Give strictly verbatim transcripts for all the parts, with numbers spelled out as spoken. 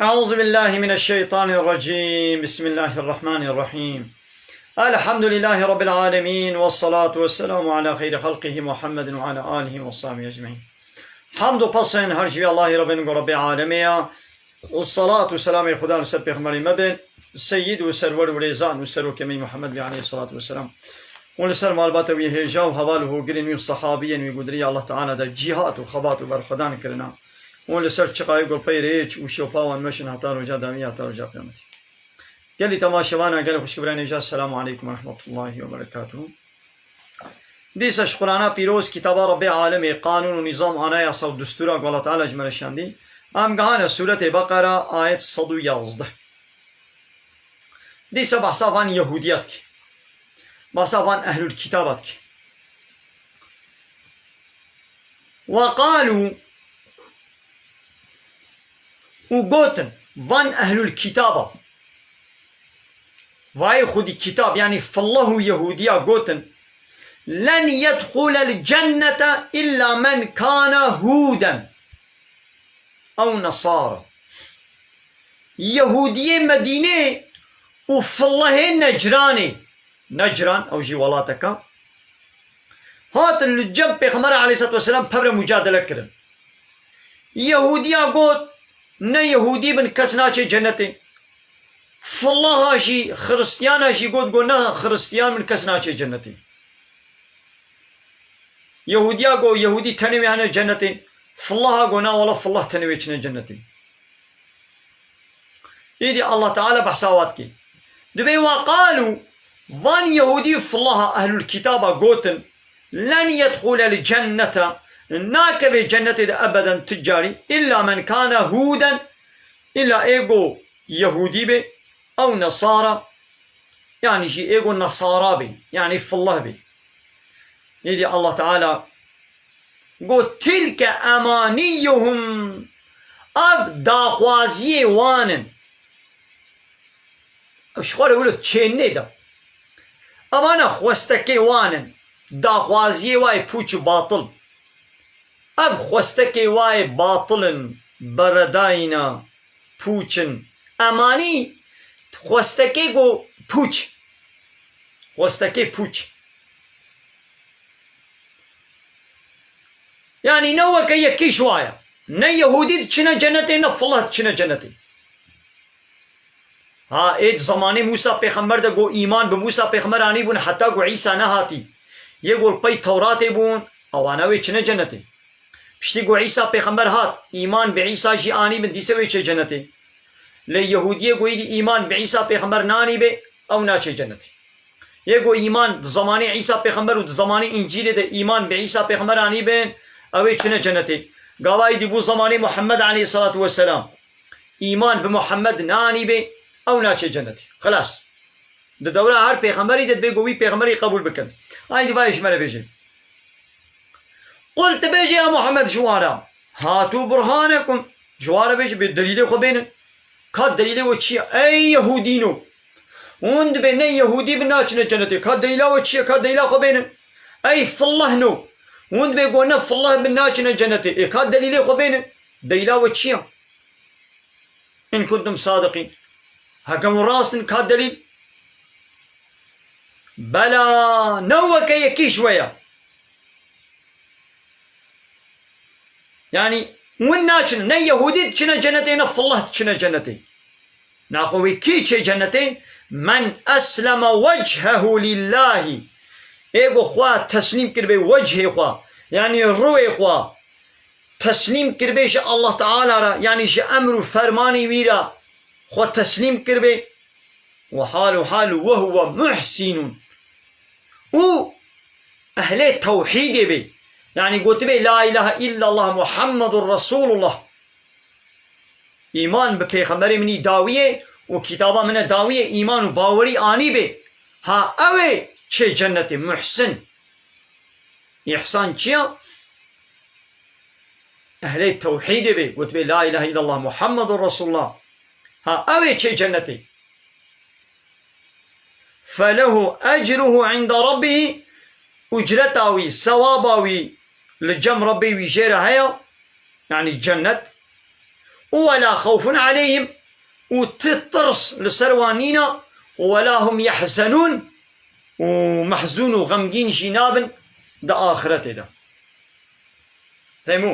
أعوذ بالله من الشيطان الرجيم. بسم الله الرحمن الرحيم. الحمد لله رب العالمين، والصلاة والسلام على خير خلقه محمد وعلى آله وصحبه أجمعين. Hamd û pesên her ji vî Allahî re bên ku Rebbê alemê ya. Û salat û selamê Xuda li ser pêxemberê me be, seyyid û serwer û rêzan û serokê me Muhammed be aleyhissalatu vesselam. Û li ser malbata wî hêja û heval û hogirên wî û sehabiyên wî ku di rêya Allah Teala de cîhat û xebat û berxwedan kirina. Û li ser çiqayê ku pey rêç û şopa wan meşin heta roja dawî, heta roja qiyametê. Gelî temaşevana, gelî xwişk birayên hêja, Selamu aleykum ve rahmetullahi ve berekatuhu. Dîsa ji Qur'ana pîroz, kitaba Rebbê alemê, qanûn û nîzam, anayasa û destûra ku Allah Teala ji me re şandî, em gihane sûretê Beqera, ayet sed û yazdeh. Dîsa behsa van Yehûdiya dike. Behsa van ehlul kitaba dike. Ve qalû, û gotin, van ehlul kitaba, vayê xwedî kitab, yanî fillah û Yehûdiya gotin, "Len yedxulel cennete illa men kana hûden ew nesara." Yehûdiyê Medînê û fillahê Necranê, Necran, ew jî welateke, hatin li cem Pêxember aleyhisselatu vesselam pevre mucadele kirin. Yehûdiya got, "Ne Yehûdî bin kes naçe cennetê." Fillaha jî, Xiristiyana jî got, got, "Ne Xiristiyan bin kes naçe cennetê." Yehûdiya got, "Yehûdî tenê wê hene cennetê." Fillaha got, "Na wela fillah tenê wê çine cennetê." Îdî Allah Teala behsa wa dikê. Dibê, "Ve qalû", van Yehûdî û fillaha ehlul kitaba gotin, "Len yedxulel cennete", nakeve cennetê de ebeden ti carî, "illa men kana hûden", îla ê go Yehûdî be, ew Nesara, yanî jî ê go Nesara be, yanî fillah be. Êdî Allah Teala got, "Tilke emaniyuhum", ev daxwaziyê wan in. Ew ji xwe re wilo çênê de. Evana xwestekê wan in. Daxwaziyê wa yê pûç û batil. Ev xwestekê wa yê batil in, beredayîna, pûç in. Emanî, xwestekê ku pûç. Xwestekê pûç. Yanî ne weke yekî ji wa ye. Ne Yehûdî diçine cennetê, ne fillah diçine cennetê. Ha, ê di zemanê Mûsa pêxember de got, îman bi Mûsa pêxember anîbûn heta ku Îsa nehatî. Yê ku li pey Tewratê bûn, ewana wê çine cennetê. Piştî ku Îsa pêxember hat, îman bi Îsa jî anîbin, dîse wê çê cennetê. Lê Yehûdiyê ku êdî îman bi Îsa pêxember nanîbê, ew naçê cennetê. Yê ku îman di zemanê Îsa pêxember û di zemanê Încîlê de îman bi Îsa pêxember anîbin, ew ê çine cennetê. Gava êdî bû zemanê Muhammed aleyhisselatu vesselam, îman bi Muhammed nanîbê, ew naçe cennetê. Xilas. Di dewra her pêxemberî de dibê ku wî pêxemberî qebûl bikin. Ay divayê ji me re bêje. Qul, tu bêje ya Muhammed ji wan re, "Hatu burhanekum", ji wan re bêje, bê delîlê xwe bênin. Ka delîlê we çi ye? Ey Yehûdîno. Hûn dibê ne Yehûdî bin naçine cennetê. Ka delîla we çi ye? Ka delîla xwe bênin. Ey fillahno. Hûn dibê ku ne fillah bin naçine cennetê. Ê ka delîlê xwe bênin. Delîla we çi ye? In kuntum sadiqîn. Heke hûn rast in, ka delîl? Bela, ne weke yekî ji we ye. Yanî, hûn naçin, ne Yehûdî diçine cennetê, ne fillah diçine cennetê. Naxwe wê kî çê cennetê? Men esleme wechehu lillahî. Ê ku xwe teslîm kiribê wechê xwe, yanî rûyê xwe, teslîm kiribê ji Allah Teala re, yanî ji emr û fermanê wî re xwe teslîm kiribê. Ve halu halu ve huve muhsinun. Û ehlê tewhîdê bê. Yanî gotibê, "La ilahe illallah Muhammedur Resulullah." Îman bi pêxemberê min î dawiyê û kitaba min e dawiyê, îman û bawerî anîbê. Ha, ew ê çê cennetê, muhsin. Îhsan çi ya? Ehlê tewhîdê bê, gotibê, "La ilahe illallah Muhammedur Resulullah." Ha, ew ê çê cennetê. Felehu ecruhu inde rabbihî, ucreta wî, sewaba wî li cem Rebbê wî jê re heye, yanî cennet. û ولا خوف عليهم، û ti tirs li ser wan nîne, û ولا هم يحزنون، û mehzûn û xemgîn jî nabin di axiretê de. Fehmû?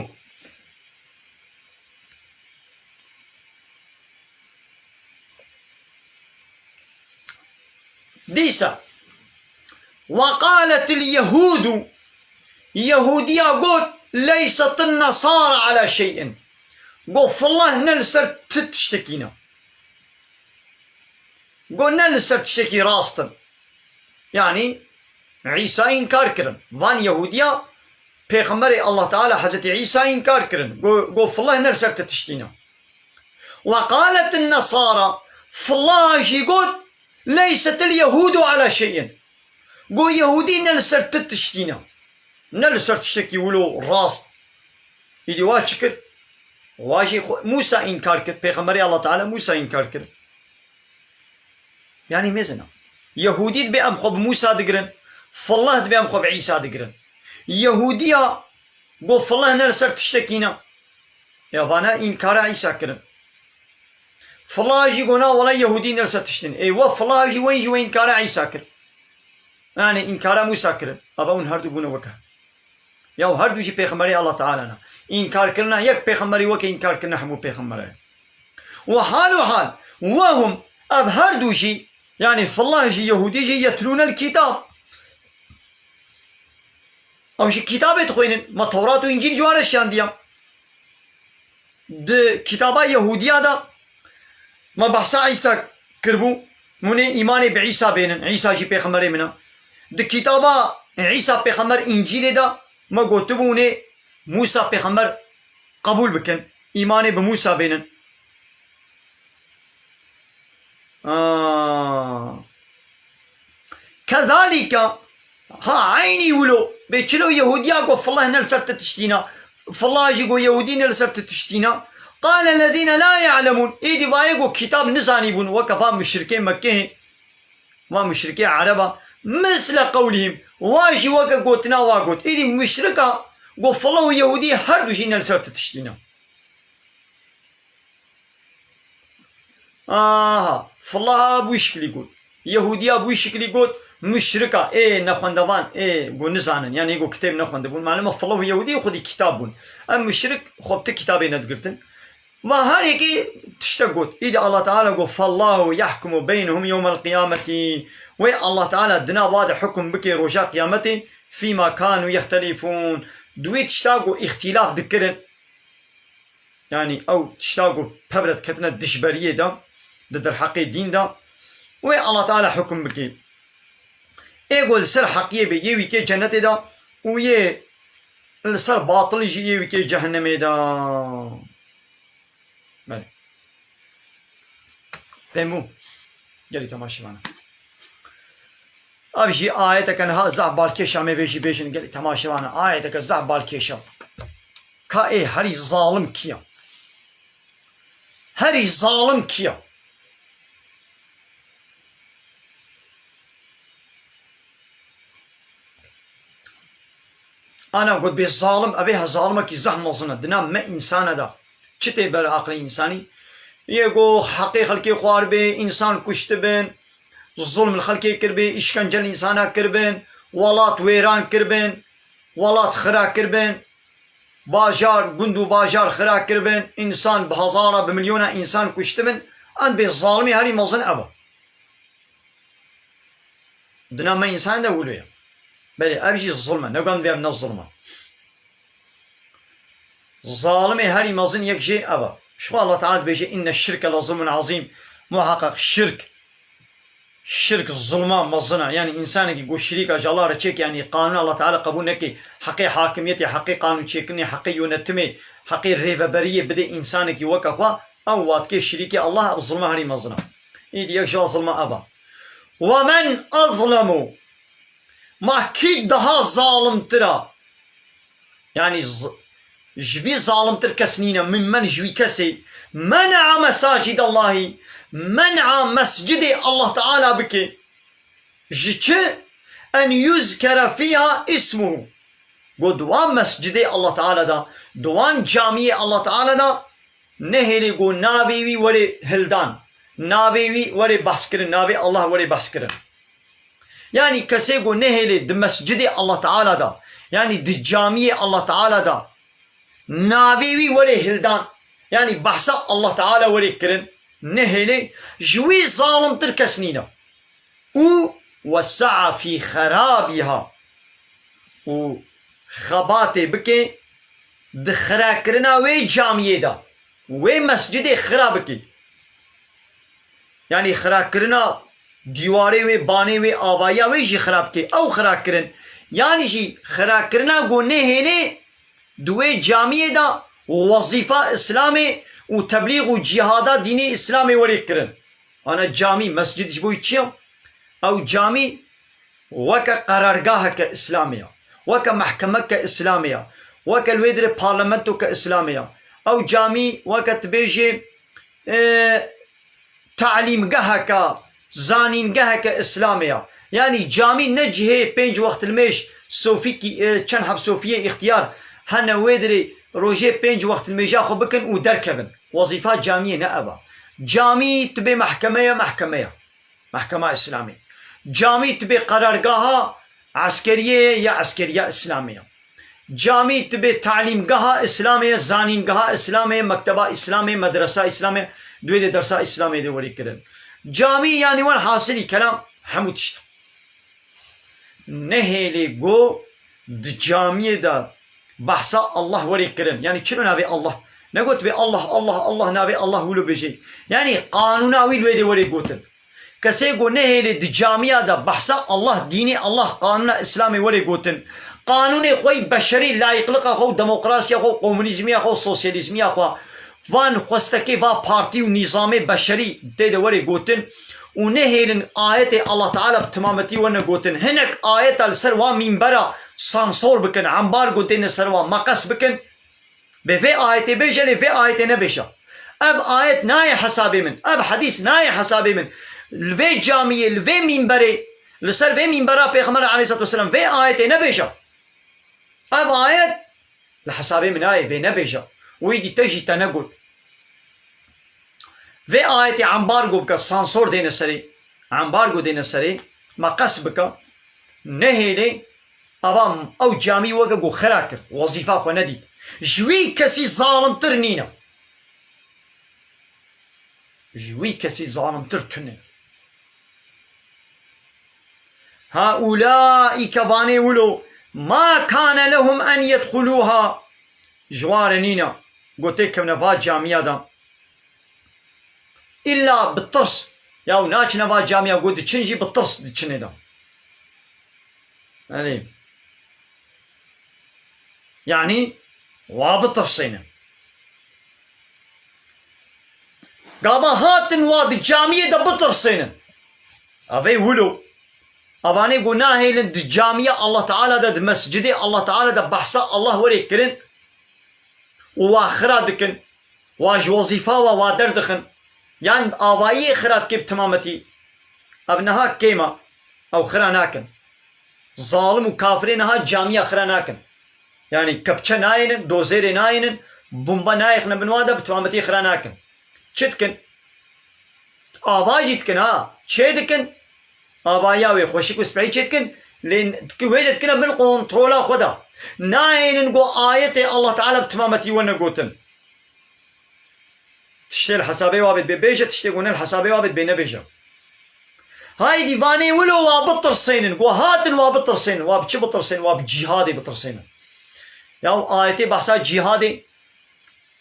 Dîsa, وقالت اليهود، Yehûdiya got, ليست النصارى على شيء. Got, fillah ne li ser ti tiştekî ne. Got, ne li ser tiştekî rast in. Yanî, Îsa înkar kirin. Van Yehûdiya Pêxemberê Allah Teala Hezretî Îsa înkar kirin. Got, got, fillah ne li ser ti tiştî ne. وقالت النصارى، fillah jî got، ليست اليهود على شيء. Got, Yehûdî ne li ser ti tiştî ne. Ne li ser tiştekî wilo rast. Îdî wa çi kir? Wa jî xwe, Mûsa înkar kir. Pêxemberê Allah Teala Mûsa înkar kir. Yanî mêzina. Yehûdî dibe em xwe bi Mûsa digirin. Fillah dibe em xwe bi Îsa digirin. Yehûdiya got fillah ne li ser tiştekî ne. Ya vana înkara Îsa kirin. Fillah jî got na wela Yehûdî ne li ser tiştin. Ê we fillah jî we jî we înkara Îsa kir. Yanî înkara Mûsa kirin. Ava hûn her du bûne weke. Ya her du jî pêxemberê Allah Teala ne. Înkarkirina yek pêxemberî weke înkarkirina hemû pêxemberê. Û hal û hal, وهم، ev her du jî, yanî fillah jî, Yehûdî jî, يتلون الكتاب. Ew jî kitabê dixwînin. Me Tewrat û Încîl ji wan re şiyandiya. Di kitaba Yehûdiya de me behsa Îsa kiribû, hûnê îmanê bi Îsa bênin, Îsa jî pêxemberê min e. Di kitaba Îsa pêxember Încîlê de me gotibû, hûnê Mûsa pêxember qebûl bikin, îmanê bi Mûsa bênin. Aa. Kezalîke, ha, eynî wilo. Bê çilo Yehûdiya got, fillah ne li ser ti tiştî ne. Fillah jî got, Yehûdî ne li ser ti tiştî ne. قال الذين لا يعلمون. Êdî vayê got, kitab nizanîbûn. Weke va muşrikê Mekkê, va muşrikê Ereba. مثل قولهم. Wa jî weke gotina wa got. Êdî muşrika got, fillah û Yehûdî her du jî ne li ser ti tiştî ne. Aha, filaha bû şiklî got. Yehûdiya bû şiklî got, muşrika, ê nexwendevan, ê ku nizanin, yanî ku kitêb nexwendibûn. Malum e, filah û Yehûdî xwedî kitab bûn. Em muşrik xwe bi ti kitabê nedigirtin. Va her yekê tiştek got. Îdî Allah Teala got, فالله يحكم بينهم يوم القيامة. Wê Allah Teala dina va de hukm bike roja qiyametê, فيما كانوا يختلفون. Di wê tişta ku îxtîlaf dikirin. Yanî ew tişta ku pevre diketine dijberiyê de, di derheqê dîn de, wê Allah Teala hukm bike. Ê ku li ser heqiyê be, yê wî kê cennetê de û yê li ser batilî jî yê wî kê cehennemê de. Belê. Fehmû? Gelî temaşevana. Ev jî ayeteke niha zehf balkêş e, em ê vê jî bêjin, gelî temaşevana. Ayeteke zehf balkêş e. Ka ê herî zalim kî ye? Herî zalim kî ye? Ana got bê zalim, ev ê he zalimekî zehf mezin e. Di nav me însane de çi tê ber aqilê însanî? Yê ku heqê xelkê xwar bê, însan kuştibin, zulm li xelkê kiribê, îşkence li însana kiribin, welat wêran kiribin, welat xira kiribin, bajar, gund û bajar xira kiribin, însan bi hezara, bi milyona însan kuştibin, em bê zalimê herî mezin ev e. Di nav me însan de wilo ye. Belê, ev jî zulm e. Negan bê ev ne zulm e. Zalimê herî mezin yek jê ev e. Ji xwe Allah Teala dibêje, إن الشرك لظلم عظيم. Muheqeq şirk, şirk zulma mezin e. Yanî însanekî ku şirîka ji Allah re çêke, yanî qanûn Allah Teala qebûl neke, heqê hakimiyetê, heqê qanûnçêkirinê, heqê yönetimê, heqê rêveberiyê bide însanekî weke xwe, ew watkê şirîkê Allah, ev zulma herî mezin e. Îdî yek ji van zilma ev e. ومن أظلم. Ma kî daha zalimtir e? Yanî z-, ji vî zalimtir kes nîne, ممن, ji wî kesê. منع مساجد الله. Men'a mescidê Allah Teala bike. Ji çi? أن يذكر فيها اسمه. Got di wan mescidê Allah Teala de, di wan camiyê Allah Teala de nehêlê ku navê wî were hildan, navê wî were behskirin, navê Allah were behskirin. Yanî kesê ku nehêlê di mescidê Allah Teala de, yanî di camiyê Allah Teala de navê wî were hildan, yanî behsa Allah Teala were kirin, nehêlê, ji wî zalimtir kes nîne. Û wesa'a fî xerabîha, û xebatê bike di xirakirina wê camiyê de, wê mescidê xira bike. Yanî xirakirina dîwarê wê, banê wê, avayiya wê jî xira bike. Ew xirakirin. Yanî jî xirakirina ku nehêlê di wê camiyê de wezîfa Îslamê û teblîx û cîhada dînê Îslamê were kirin. Ana camî, mescid ji bo çi ye? Ew camî weke qerargaheke Îslamê ya, weke mehkemeke Îslamê ya, weke li wê dirê parlamentoke Îslamê ya. Ew camî weke tu bêjê, e, talîmgeheke, zanîngeheke Îslamê ya. Yanî camî ne cihê pênc wext li mêj sofîkî, e, çend heb sofiyê îxtiyar hene wê dirê rojê pênc wext li mêja xwe bikin û derkevin. Wezîfa camiyê ne ev e. Camî tu bê mehkeme ye, mehkeme ye. Mehkema Îslamê. Camî tu bê qerargaha eskeriyê ye ya eskeriya Îslamê ye. Camî tu bê talîmgeha Îslamê ye, zanîngeha Îslamê ye, mekteba Îslamê, medresa Îslamê, di wê de dersa Îslamê de werî kirin. Camî yanî welhasilî kelam hemû tişt e. Nehêlê go di camiyê de behsa Allah werê kirin. Yanî çilo navê Allah? Negotibê Allah, Allah, Allah navê Allah wilo bêjê. Yanî qanûna wî li wê de werê gotin. Kesê go nehêlê di camiya de behsa Allah, dînê Allah, qanûna Îslamê werê gotin. Qanûnê xwe yî beşerî, layîqliqa xwe û demokrasiya xwe û komunîzmiya xwe û sosyalîzmiya xwe, van xwestekê va partî û nîzamê beşerî tê de werê gotin û nehêlin ayetê Allah Teala bi timametî wene gotin. Hinek ayeta li ser wan mînbera sansor bikin, embargo dêne ser wan, meqes bikin. Bê vê ayetê bêje, lê vê ayetê nebêje. Ev ayet nayê hesabê min, ev hedîs nayê hesabê min. Li vê camiyê, li vê mînberê, li ser vê mînbera Pêxember aleyhisselatu vesselam vê ayetê nebêje. Ev ayet li hesabê min nayê, vê nebêje. Wî dî te jî te negot. Vê ayetê embargo bike, sansor dêne serê, embargo dêne serê, meqes bike, nehêlê, ava ew camî weke ku xira kir, wezîfa xwe nedît. Ji wî kesî zalimtir nîne. Ji wî kesî zalimtir tune. Ha ulaîke, vanê wilo, ma kane lehum en yedxulûha, ji wan re nîne ku têkevne va camiya de. Îlla bi tirs. Yaw naçine va camiya, ku diçin jî bi tirs diçinê de. Yanî, yanî wa bitirsêne. Gava hatin wa di camiyê de bitirsênin. Evê wilo. Evanê ku nahêlin di camiya Allah Teala de, di mescidê Allah Teala de behsa Allah werê kirin û wa xira dikin, wa ji wezîfa wa, wa derdixin. Yan avayiyê xira dike bi timametî. Ev niha kêm e. Ew xira nakin. Zalim û kafirê niha camiya xira nakin. Yanî kepçe nayênin, dozêrê nayênin, bomba nayêxine bin wa de, bi timametî xira nakin. Çi dikin? Ava jî dikin ha. Çê dikin? Avaya wê xweşik û spehî çê dikin? Lê diki-, wê de dikine bin kontrola xwe de. Nayênin ku ayetê Allah Teala bi timametî wene gotin. Tiştê li hesabê wa bê dibê bêje, tiştê ku ne li hesabê wa bê dibê nebêje. Haydî vanê wilo wa bitirsênin, ku hatin wa bitirsênin, wa bi çi bitirsênin, wa bi cîhadê bitirsênin. Ya ayetê behsa cîhadê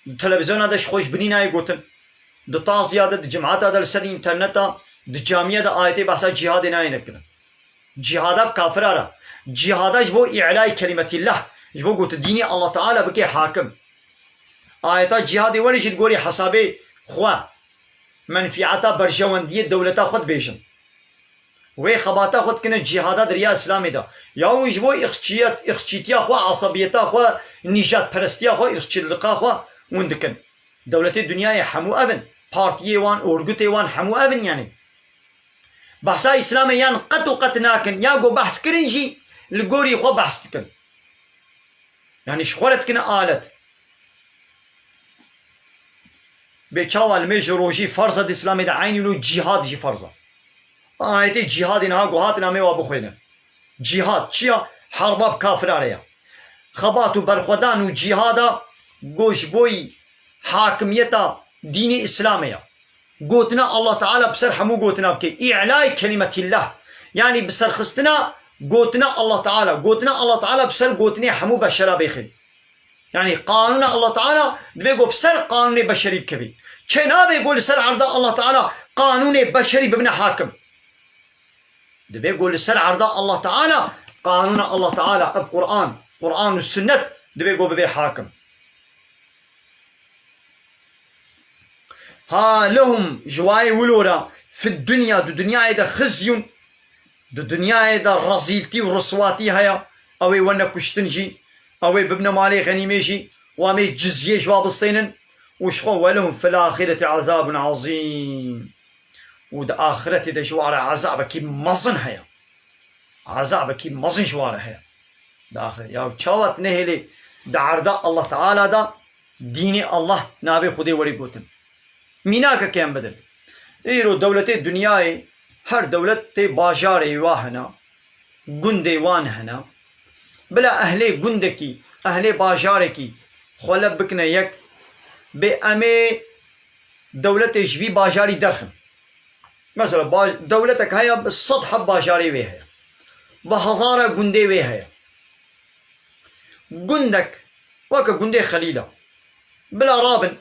di televîzyona de ji xwe ji binî nayê gotin. Di taziya de, di cimata de, li ser înterneta, di camiya de ayetê behsa cîhadê nayê nekirin. Cîhada bi kafira re. Cîhada ji bo îlayî kelîmetîllah, ji bo ku tu dînî Allah Teala bikê hakim. Ayeta cîhadê werê jî li gorî hesabê xwe, menfîeta berjewendiyê dewleta xwe dibêjin. Wê xebata xwe dikine cîhada di riya Îslamê de. Ya hûn ji bo îxçiyet-, îxçîtiya xwe, esebiyeta xwe, nîjadperestiya xwe, îxçiliqa xwe hûn dikin. Dewletê dinyayê hemû ev in. Partiyê wan, orgutê wan hemû ev in yanî. Behsa Îslamê yan qet û qet nakin, ya ku behs kirin jî li gorî xwe behs dikin. Yanî ji xwe re dikine alet. Bê çawa limêj û rojî ferz e di Îslamê de, eynî wilo cîhad jî ferz e. Ayetê cîhadê niha ku hatin em ê wa bixwînin. Cîhad çi ya? Herba bi kafiran re ya. Xebat û berxwedan û cîhada ku ji bo hakimiyeta dînê Îslamê ya. Gotina Allah Teala bi ser hemû gotina bike. Î'lay kelimetillah. Yanî bi serxistina gotina Allah Teala. Gotina Allah Teala bi ser gotinê hemû beşera bêxin. Yanî qanûna Allah Teala divê ku bi ser qanûnê beşerî bikevî. Çê nabe ku li ser erda Allah Teala qanûnê beşerî bibine hakim. Divê ku li ser erda Allah Teala qanûna Allah Teala, ev Quran, Quran û Sunnet divê ku bibe hakim. Ha lehum, ji wayê wilo re, fi dunya, di dinyayê de xizyun, di dinyayê de rezîltî û riswatî heye, ew ê wene kuştin jî, ew ê bibine malê xenîmê jî, û em ê cizyê ji wa bistênin, û ji xwe, we lehum fil axireti azabun azîm. Û di axiretê de ji wa re ezabekî mezin heye. Ezabekî mezin ji wa re heye. Di axir-, ya çawa tu nehêlê di erda Allah Teala de dînê Allah navê Xwedê werî gotin? Mînakekê em bidin. Îro dewletê dinyayê, her dewlet tê bajarê wa hene, gundê wan hene. Bila ehlê gundekî, ehlê bajarekî xwe lev bikine yek, bê em ê dewletê ji vî bajarî derxin. Mesela, ba-, dewletek heye, bi sed heb bajarê wê heye. Bi hezara gundê wê heye. Gundek, weke gundê Xelîla. Bila rabin,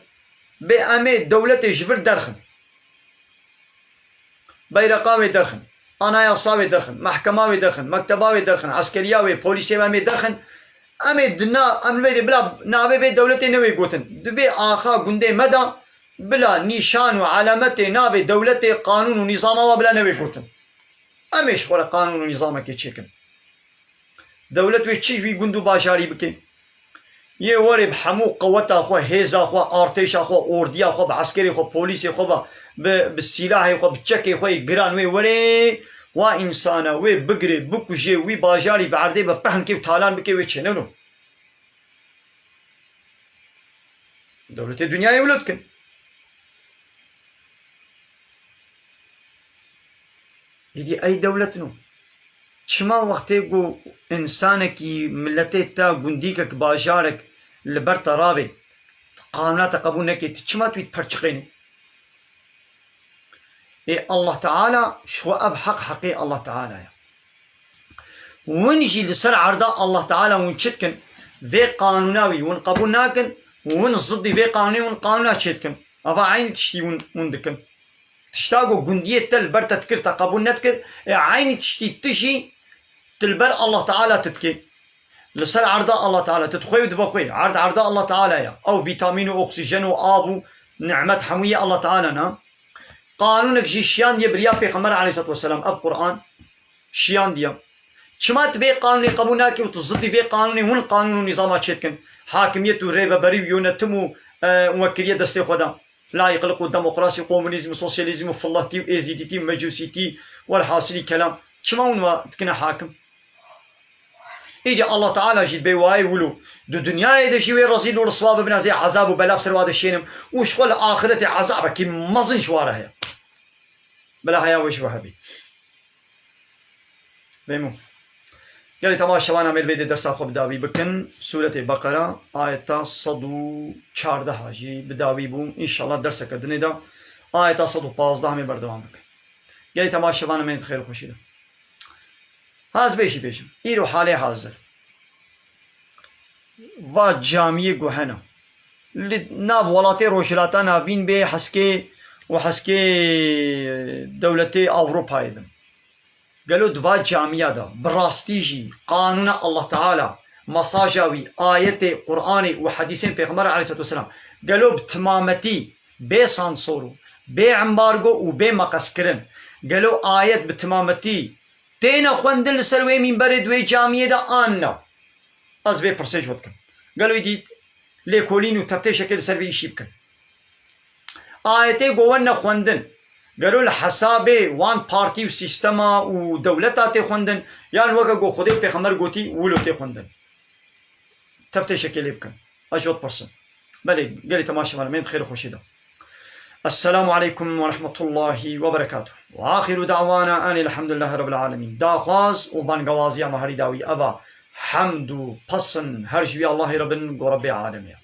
bê em ê dewletê ji vir derxin. Beyreqa wê derxin. Anayasa wê derxin. Mehkema wê derxin. Mekteba wê derxin. Eskeriya wê, polîsê wê em ê derxin. Em ê di na-, em li vê de bila navê vê dewletê newê gotin. Di vê axa gundê me de bila nîşan û alametê navê dewletê, qanûn û nîzama wa bila newê gotin. Em ê ji xwe re qanûn û nîzamekê çêkin. Dewlet wê çi ji wî gund û bajarî bike? Yê werê bi hemû qeweta xwe, hêza xwe, artêşa xwe, ordiya xwe, bi eskerê xwe, polîsê xwe ve, bi, bi sîlahê xwe, bi çekê xwe yê giran wê werê, wa însana wê bigirê, bikujê, wî bajarî bi erdê ve pehn kê û talan bike, wê çêneno. Dewletê dinyayê wilo dikin. Îdî ey dewlet no. Çima wextê ku însanekî, miletê te, gundîkek, bajarek li ber te rabe, qanûna te qebûl neke, tu çima tu wî diperçiqênî? Ê Allah Teala ji xwe ev heq heqê Allah Teala ye. Win jî li ser erda Allah Teala win çi dikin? Vê qanûna wî win qebûl nakin, win ziddî vê qanûnê win qanûna çê dikin. Eva eynî tiştî win, win dikin. Tişta ku gundiyê te li ber te dikir, te qebûl nedikir, ê eynî tiştî tu jî tu li ber Allah Teala tu dikê. Li ser erda Allah Teala tu dixwê û dibe xwê. Erd erda Allah Teala ye. Ew vîtamîn û oksîjen û av û nimet hemû yê Allah Teala ne. Qanûnek jî şiyandiye bi riya Pêxember aleyhisselatu vesselam. Ev Quran şiyandiye. Çima tu vê qanûnê qebûl nakî û tu ziddî vê qanûnê hûn qanûn û nîzama çêdikin? Hakimiyet û rêveberî û yönetim û, e, wekiriye destê xwe de. Layıklık û demokrasî, komunîzm û sosyalîzm û fillehtî û êzîdîtî û mecûsîtî, welhasilî kelam. Çima hûn wa dikine hakim? Îdî Allah Teala jî dibê wayê wilo. Di dinyayê de jî wê rezîl û riswa bibin, ez ê ezab û bela bi ser wa de şênim û ji xwe li axiretê ezabekî mezin ji wa re heye. Bila heya wê ji we hebî. Bêmû. Gelî temaşevan em ê li vê de dersa xwe bi dawî bikin. Sûretê Beqera, ayeta sed û çardeh jî bi dawî bû. Înşallah derseke dinê de ayeta sed û pazdeh em ê berdewam bikin. Gelî temaşevan em ê di xêr û xweşî de. Ha ez bê jî bêjim. Îro halê hazir. Va camiyê ku hene. Li nav welatê Rojhilata Navîn bê, heskê û heskê dewletê Ewropayê din. Gelo di va camiya de bi rastî jî qanûna Allah Teala, mesaja wî, ayetê Qur'anê û hedîsên Pêxember aleyhisselatu vesselam, gelo bi timametî bê sansor û bê embargo û bê meqeskirin, gelo ayet bi timametî têne xwendin li ser wê mînberê di wê camiyê de an na? Ez vê pirsê ji we dikim. Gelo êdî lêkolîn û teftêşekê li ser vê îşî bikin? Ayetê ku wene xwendin, gelo li hesabê wan partî û sîstema û dewleta tê xwendin, yan weke ku Xwedê û Pêxember gotî wilo tê xwendin? Teftêşekê lê bikin. Ez ji we dipirsim. Belê, gelê temaşevan, em ê di xêr û xweşî de. Esselamu aleykum ve rahmetullahi ve berekatuh. Ve ahiru da'wana anil hamdulillahi rabbil alemin. Daxwaz û bangewaziya me herî dawî eva: hemd û pesn her ji wî Allahê re bin, go Rebbê alemê.